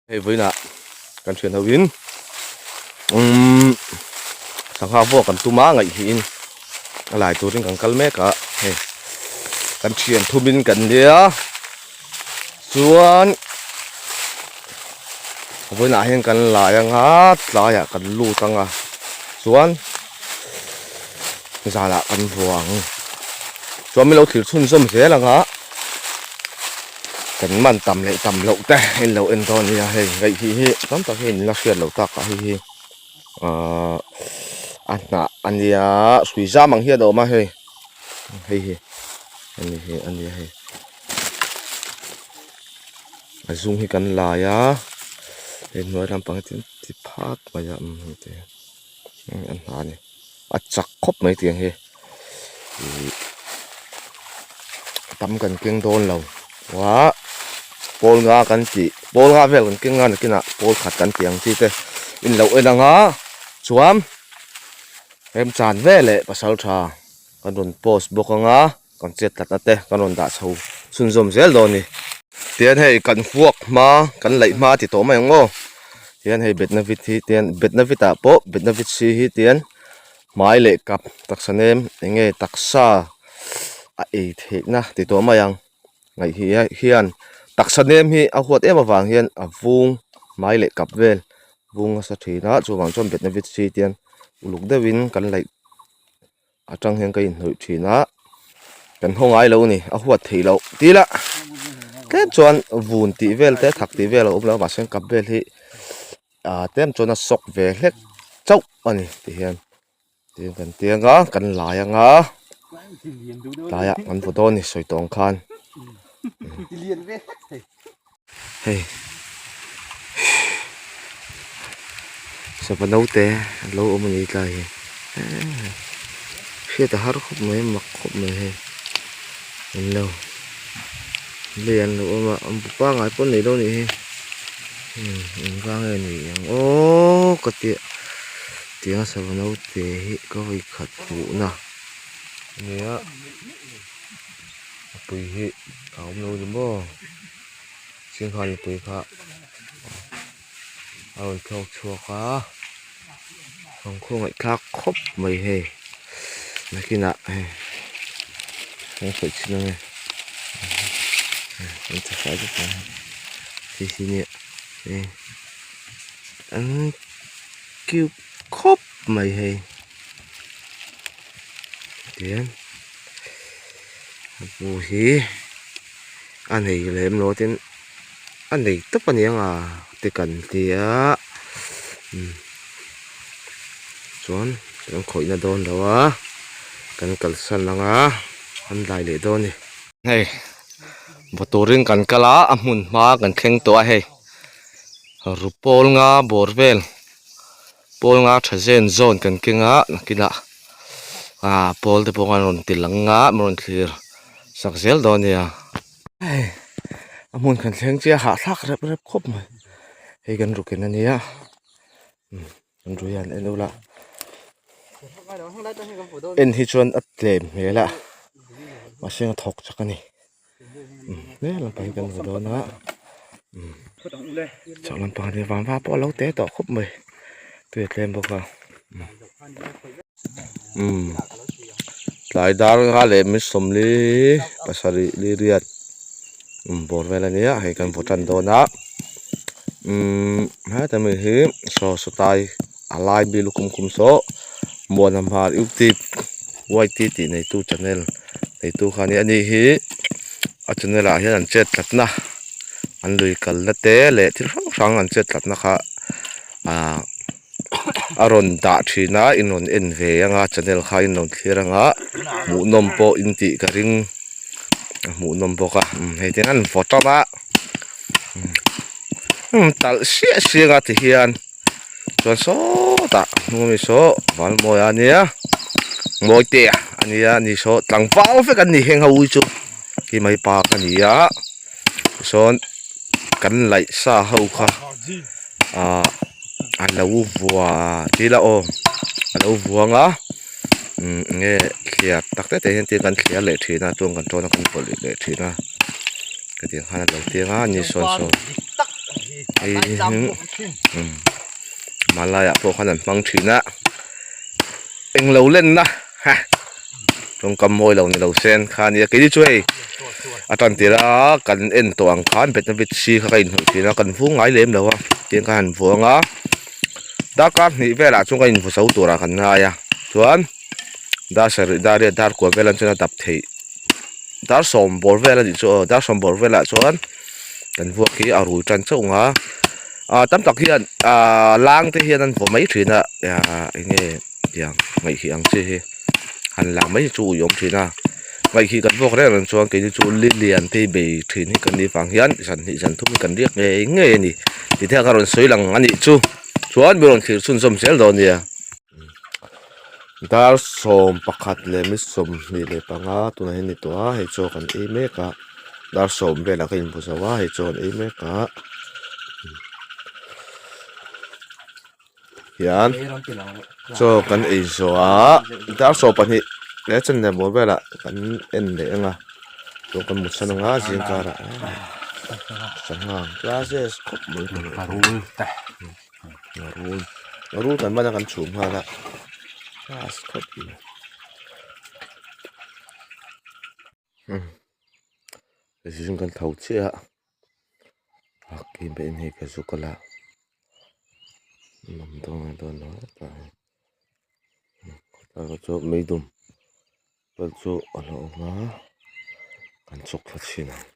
Hei vawiinah kan thian ho in umm sangha vuak kan tum a ngaihhnihin a lai turin kan kal mek a hei kan thian thumin kan nia chuan vawiinah hian kan lai anga tlaiah kan lut anga chuan zanah kan vuah ang chuan min lo thlir chhunzawm zel anga. Kan man tam leh tam loh te in lo en dawn nia hei ngaihhnih hi tam tak hi in la hriat loh tak ah hei hi ahh a hnah a nia hrui zam ang hian a awm a hei hei hi ani hi a nia hei a zung hi kan lai a hei hnuai lampang hi tin ti phat mai a umm hei te a hnah a ni a chak khawp mai tiang hi. Ihh tam kan keng dawn lo a pawl nga kan tih pawl nga vel kan keng a nakinah pawl khat kan tih ang chi te in lo en ang a chuan remchan veleh pasal tha kan rawn post bawk ang a kan chet tlatna te kan rawn dah chho chhunzawm zel dawn a ni. Tihian hei kan vuak hma kan laih hma ti tawh mai ang aw tihian hei betna vit hi tihian betna vit ah pawh betna vit si hi tihian. Hmai leh kap taksa nem eng nge taksa a ei theihna ti tawh mai ang ngaih hi hian taksa nem hi a huat em avang hian a vung hmai leh kap vel vung nasa thin a chuvang chuan betna vit si te hian uluk deuhin kan laih atang hian ka inhnawih thin a kan haw ngai lo a ni a huat theih loh tih lah tlem chuan vun tih vel te thak tih vel a awm lo a mahse kap vel hi. Ah tlem chuan a sawk ve hlek chauh a ni ti hian tin kan tiang a kan lai ang a tlaiah kan vaw dawn a ni sawi tawh ang khan hei sava naute an lo awm a ni tlai hi hriat a har khawp mai mak khawp mai hei an lo lei an lo awm a an bu pangngai pawh an nei lo a nih hi. Engvang nge ni ang aw ka tih tiang sava naute hi ka vawi khat hmuhna a nia a pui hi a awm lo ni maw singha mipui kha a rawn thlawk chhuak a an khawngaih thlak khawp mai hei nakinah hei kan khawih chhin ange kan tha fai vek ang hei hi nia hei an cute khawp mai hei tihian a bu hi a nei lem lo tin a nei tawp a ni ang a te kan tia umm chuan kan khawihna dawn lo a kan kalsan ang a an dai leh dawn a ni. Hei vaw turin kan kal a a hmun hma kan thleng tawh a hei ru pawl nga bawr vel pawl nga tha zen zawn kan keng a nakinah ah pawl te pawh an rawn ti lang a an rawn thlir sak zel dawn a nia. Hei a hmun kan thleng chiah a hahthlak rep rep khawp mai hei kan rukin a nia kan rui hian en ula en hi chuan a tlem hmel a mahse a thawk chak a ni he lampang hi kan hmu dawn a chhak lampang hi vangva pawh a lo te tawh khawp mai tui a tlem bawk a. Umm tlai dar nga leh mi sawmli pasarih li riat umm bawr vel a nia hei kan vaw tan dawn a umm heta mi hi saw sawtai a lai mi lukhum khum saw muana hmar youtube yt tih neitu channel neitu kha a nia ani hi a channel ah hian an chet tlatna an lui kalna te leh thil hrang hrang an chet tlatna kha ahh. A rawn dah thin a in rawn en ve ang a channel kha in rawn thlir ang a hmuhnawm pawh in tih ka ring a hmuhnawm bawk a hei te hian an vaw tan a umm talh siah siah ang a ti hian chuan sawtah hnung ami saw valmawi a nia mawite a nia ni saw tlangval vek an ni heng ho hi chu hi mai pa ka ni a sawn kan laih sa ho kha ahh a lo vua tih ila aw a lo vuang a umm enge thliar tak tak te hian tin kan thliar leh thin a chuan kan tawn a kan pawlh leh thin a hetiang khan a lo tiang a ni sawn sawn. Hei hmanlaiah pawh khan an hmang thin a englo lenna ha tawngkam mawi lo ni lo sen kha a nia keini chu hei a tan tir a kan en tawh ang khan betna bit si kha ka inhnawih thin a kan vung ngai lem lo a tiang khan han vuang a darkar hnih velah chuan ka invu zo turah kan ngai a chuan dar sarih dar riat dar kua velah chuan a dap theih dar sawm bawr vel a nih chu aw dar sawm bawr velah chuan kan vuak hi a rui tan chauh ang a ah tam tak hian ah lang te hian an vaw mai thin a ah eng nge tiang ngaihhih ang chi hi han lang mai hi chu ui awm thin a ngaihhih kan vuak reng reng chuan keini chu li lian te hi bei thin hi kan nih vang hian zan hnih zan thum hi kan riak ngei ngei a ni tih te kha rawn sawi lang a nih chu chuan mi rawn thlir chhunzawm zel dawn a nia. Dar 11 leh mi 25 tunah hian a ni tawh a hei chaw kan ei mek a dar sawm velah ka inbu zo a hei chaw kan ei mek a hian chaw kan ei zawh a dar 12 leh chanve bawr velah kan en leh ang a chaw kan mut san ang a zing karah sangha classes khawp mai. Rul rul kan ban a kan chhum nghal a class khawp mai umm zing kan tho chiah a a kim pawh in hei ka zu kal a nawm dawn a dawn lo hetah hian chu meidum pawh chu a lo awm a kan chawk thla chhin ang.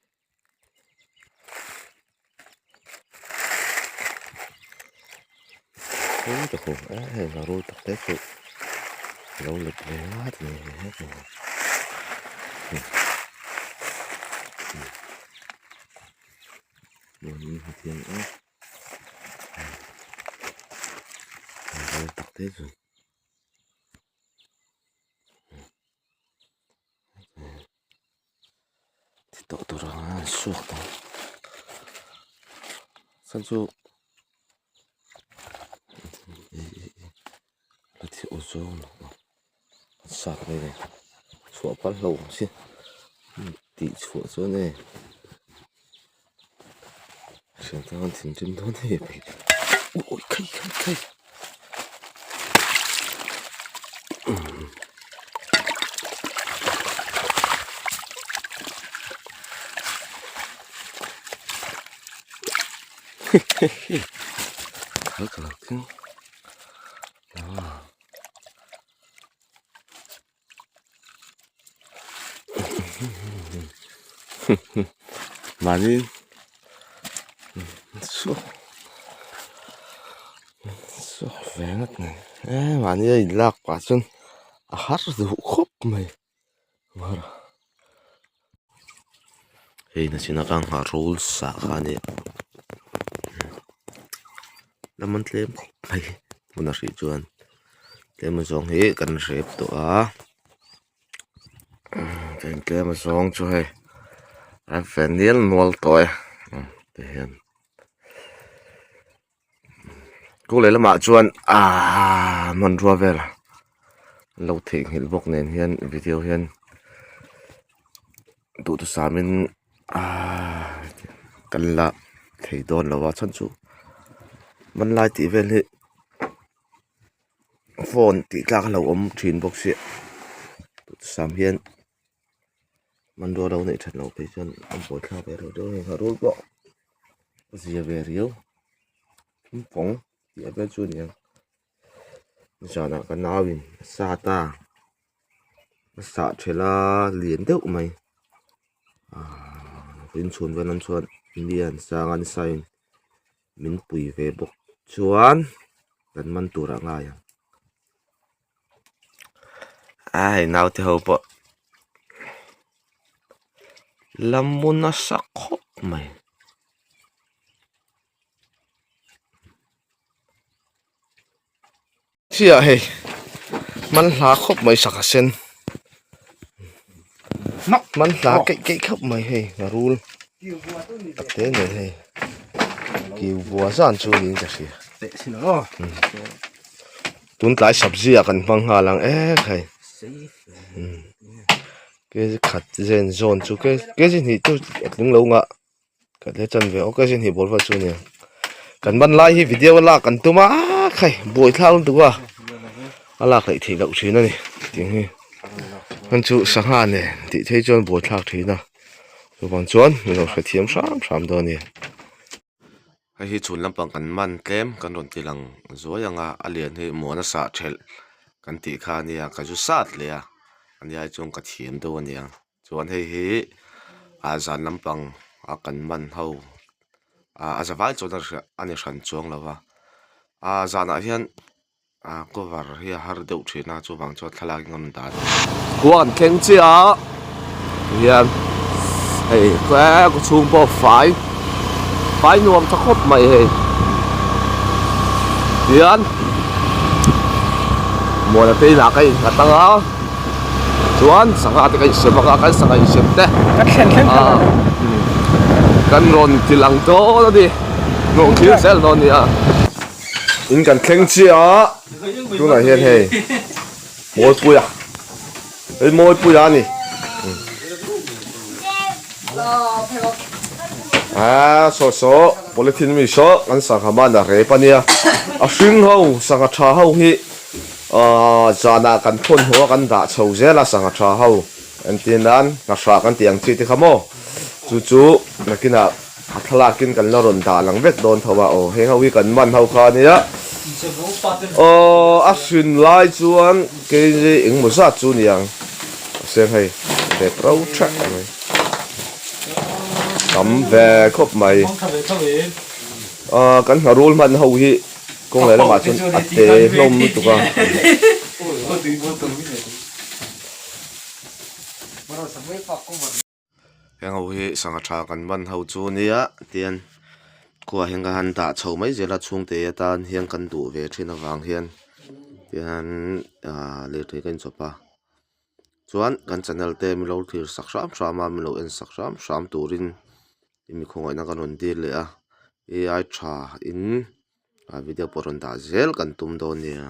Rul tak te chu lo let ve ngat mai a rul tak te chu. Ti tawh tur ang a suak tawh chhan chu la thi aw zawng lo a sat mai nei chhuah palh hlauh ang chi tih chhuah chuan e thian te khan thinrim dawn em em awi khai khai khai. Khal ka lo tling mahni chhuak chhuak ve ngawt mai e mahni a in lak pah chuan a har duh khawp mai hei nachin atang kha rul sah kha a ni lam an tlem khawp mai hmun a hrih chuan tlem azawng hi kan hrep tawh a tlem azawng chu hei a fe nial nual tawh e tihian kawng lehlamah chuan ahhh hmanrua vel an lo theihnghilh bawk nen hian video hian duhthusam in ahhh kan la thei dawn lo a chhan chu hmanlai tih vel hi phone tih tlak a lo awm thin bawk sia duhthusam hian. Hmanrua lo neih that loh phei chuan a buaithlak ve reuh deuh a ni rul pawh a zia ve riau thingkawng tih vel chu a ni ang zanah ka nau in a sat a a sah thelh a lian deuh mai ahh inchhun vel an chuan lian sang a nisa in min pui ve bawk chuan kan man turah a ngai ang. A hei naute ho pawh la mu nasa khawp mai. Chiah hei man hla khawp mai sangha sen man hla keih keih khawp mai hei rul tak te nen hei kiu bua zan chu niin ka hria. Tun tlai sabzi ah kan hmang nghal ang ek hei kg khat zen zawn chu kg hnih chu a tling lo ngah ka hle chan ve aw kg hnih bawr vel chu a ni ang. Kan ban lai hi video a lak kan tum a khai buaithlak lutuk a a lak hleih theih loh thin a ni tih hi hman chu sangha nen tih phei chuan buaithlak thin a chuvang chuan min lo hrethiam hram hram dawn a ni. Hei hi chhun lampang kan man tlem kan rawn ti lang zuai ang a a lian hi muan a sah thelh kan tih kha a nia ka zu sat leh a a ni ai chuan ka thiam deuh a niang. Chuan hei hi ah zan lampang a kan man ho ah a za vai chuan a ni hran chuang lo va ah zanah hian ah cover hi a har deuh thin a chuvang chuan thlalak in rawn dah khua an thleng chiah a hian hei khaw chhung pawh fai fai nuam tha khawp mai hei hian muana te inah ka innghat ang a. Chuan sangha te ka insem ang a kan sangha insem te Ka thlen thleng kha ah kan rawn ti lang dawn a ni rawn thlir zel dawn a ni a in kan thleng chiah a tunah hian hei Mawipuia hei Mawipuia a ni ah saw saw polythene mi saw kan sangha man a rep a nia a hring ho sangha tha ho hi. Aaa zanah kan thawn haw a kan dah chho zel a sangha tha ho entir nan ngahra kan tih ang chi te kha maw chu chu nakinah a thlalak in kan la rawn dah lang vek dawn tho a aw heng ho hi kan man ho kha ania aw a hrin lai chuan keini engemaw zat chu niang a seng hei rep ro thak mai tam ve khawp mai aaa kan ngharul hman ho hi. Kawng leh lamah chuan a te hlawm lutuk a. Heng ho hi sangha tha kan ban ho chu nia tian khuaah hian ka han dah chho mai zel a chhungte atan hian kan duh ve thin avang hian tian ah lirthei ka inchawp a chuan kan channel te min lo thlir sak hram hram a min lo en sak hram hram turin mi khawngaihna kan rawn dil leh a ai tha in. A video pawh rawn dah zel kan tum dawn nia.